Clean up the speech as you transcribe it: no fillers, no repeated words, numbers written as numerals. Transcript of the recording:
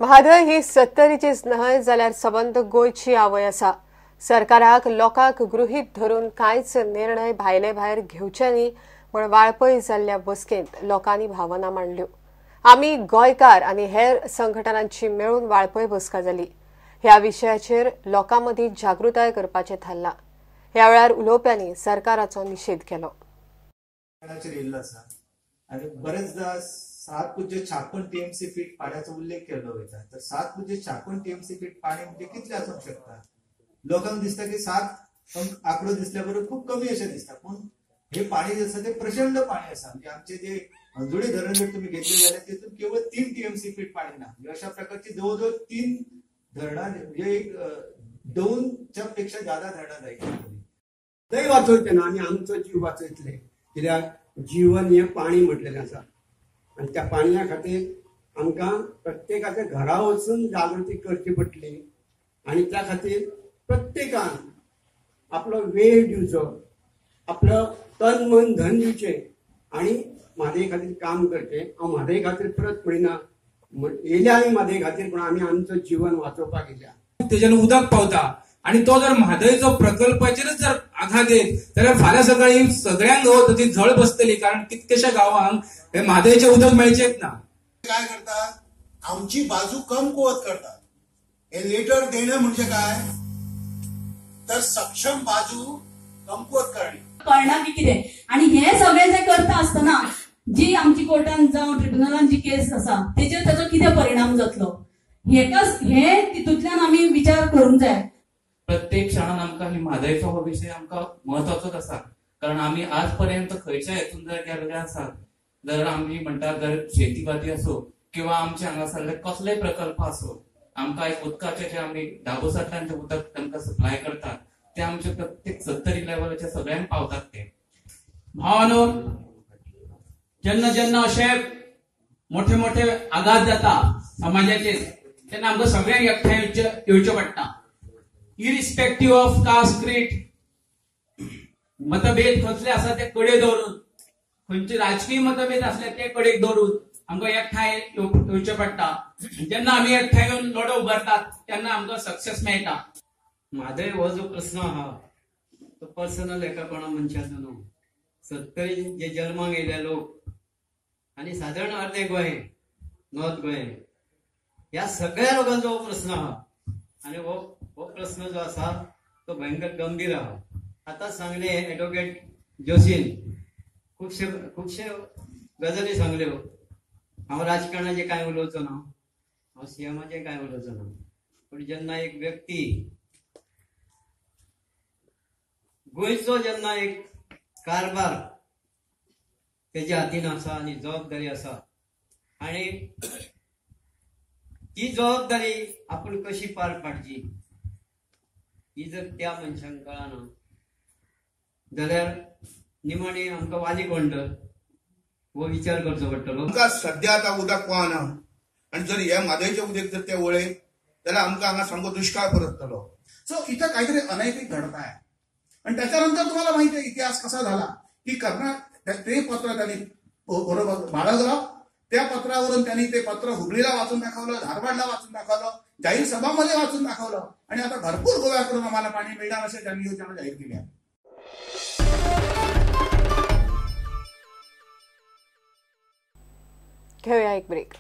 म्हादय ही सत्तरीचीच न्हय जाल्यार सबंद गोंयची आवय आसा। सरकाराक लोकांक गृहीत धरून कांयच निर्णय भायले भायर घेवचे न्ही म्हूण वाळपय जाल्ल्या बसकेंत लोकांनी भावना मांडल्यो। आमी गोंयकार आनी हेर संघटनांची मेळून वाळपय बसका जाली। ह्या विशयाचेर लोकां मदीं जागृताय करपाचें थारलां। ह्या वेळार उलोवप्यांनी सरकाराचो निशेध केलो। आनी बरेचदा 7.56 टीएमसी फीट पाण्याचो उल्लेख केल्लो वयता, तर 7.56 टीएमसी फीट पाणी म्हणजे कितले आसूंक शकता? लोकांक दिसता की 7 आंकडो दिसल्या बरोबर खूब कमी अशें दिसता, पूण हे पाणी जे आसा ते प्रचंड पाणी आसा। म्हणजे आमचे जे अंजुळे धरण जर तुमी घेतले जाल्यार तितून केवळ 3 टीएमसी फीट पाणी ना, म्हणजे अशा प्रकारची जवळ जवळ 3 धरणां म्हणजे एक 2च्या पेक्षा जादा धरणां जाय। थंय वाचयतले ना आनी आमचो जीव वाचयतले, कित्याक जीवन हें पाणी म्हटलेलें आसा आनी त्या पाणया खातीर आमकां प्रत्येकाच्या घरा वचून जागृती करची पडटली आनी त्या खातीर प्रत्येकान आपलो वेळ दिवचो, आपलो तन मन धन दिवचें आनी म्हादय खातीर काम करचें। हांव म्हादय खातीर परत म्हणिना, येयल्या आमी म्हादय खातीर, पूण आमी आमचो जीवन वाचोवपाक येयल्या। तेज्यान उदक पावता आणि तो जर म्हादयचो प्रकल्पाचेरच जर आघात येत जाल्यार फाल्यां सकाळी सगळ्यांक हो ताची झळ बसतली, कारण कितकेशा गांवांक हे म्हादयचें उदक मेळचेंच ना। काय करतात, आमची बाजू कमकुवत करतात। हे लेटर देणं म्हणजे काय, तर सक्षम बाजू कमकुवत करणे। कळना की कितें आनी हे सगळें जे करता आसतना जी आमची कोर्टान जावं ट्रिब्युनलान जी केस आसा तेचेर ताचो कितें परिणाम जातलो हेका हे तितूंतल्यान आमी विचार करूंक जाय। प्रत्येक क्षणान आमकां ही म्हादयचो हो विशय आमकां महत्वाचोच आसा, कारण आमी आज पर्यंत खंयच्या हेतून जर गेल्ले आसात, जर आमी म्हणटा जर शेतीवादी असो किंवा आमचे हांगासरले कसलेय प्रकल्प असो, आमकां एक उदकाचे जे आमी दाबोसांतल्यान जे उदक तांकां सप्लाय करतात ते आमचे प्रत्येक 70 लेवलाच्या सगळ्यांक पावतात। ते भावानो, जेन्ना जेन्ना अशे मोठे मोठे आघात जाता समाजाचेर तेन्ना आमकां सगळ्यांक एकठांय येवचें पडटा। इरिस्पेक्टिव्ह ऑफ कास्ट क्रीड, मतभेद कसले आसा ते कडेन दवरून, खंयचे राजकीय मतभेद आसले ते कडेक दवरून आमकां एकठांय येवचें पडटा। जेन्ना आमी एकठांय येवन लढो उबारतात तेन्ना आमकां सक्सेस मेळटा। म्हादय हो जो प्रस्न आहा तो पर्सनल एका कोणा मनशाचो न्हू, 70 जे जल्माक येयले लोक आनी सादारण अर्दे गोंय, नॉर्थ गोंय, ह्या सगळ्या लोकांचो हो प्रस्न आहा आनी हो प्रस्न जो आसा तो भयंकर गंभीर आहा। आतां सांगले एडवोकेट जोशीन खुबशे खुबशे गजाली सांगल्यो। हांव राजकारणाचें कांय उलोवचो ना, हांव सीएमाचें कांय उलोवचो ना, पूण जेन्ना एक व्यक्ती गोंयचो जेन्ना एक कारभार तेज्या हातीन आसा आनी जबाबदारी आसा आनी ती जबाबदारी आपूण कशी पार पाडची ही जर त्या मनशांक कळना जाल्यार निमाणी आमकां वाली कोण तर हो विचार करचो पडटलो। आमकां सद्या आतां उदक पावना आनी जर हे म्हादयचें उदक जर ते वळयत जाल्यार आमकां हांगा सामको दुश्काळ परततलो। सो इथं काहीतरी अनैतिक घडत आहे आणि त्याच्यानंतर तुम्हाला माहिती आहे इतिहास कसा झाला की कर्नाटक ते पत्र त्यांनी बरोबर बाळगलं, त्या पत्रावरून त्यांनी ते पत्र हुबळीला वाचून दाखवलं, धारवाडला वाचून दाखवलं, जाहीर सभामध्ये वाचून दाखवलं आणि आता भरपूर गोव्याकडून आम्हाला पाणी मिळणार असे त्यांनी योजना जाहीर केली आहे। घेऊया एक ब्रेक।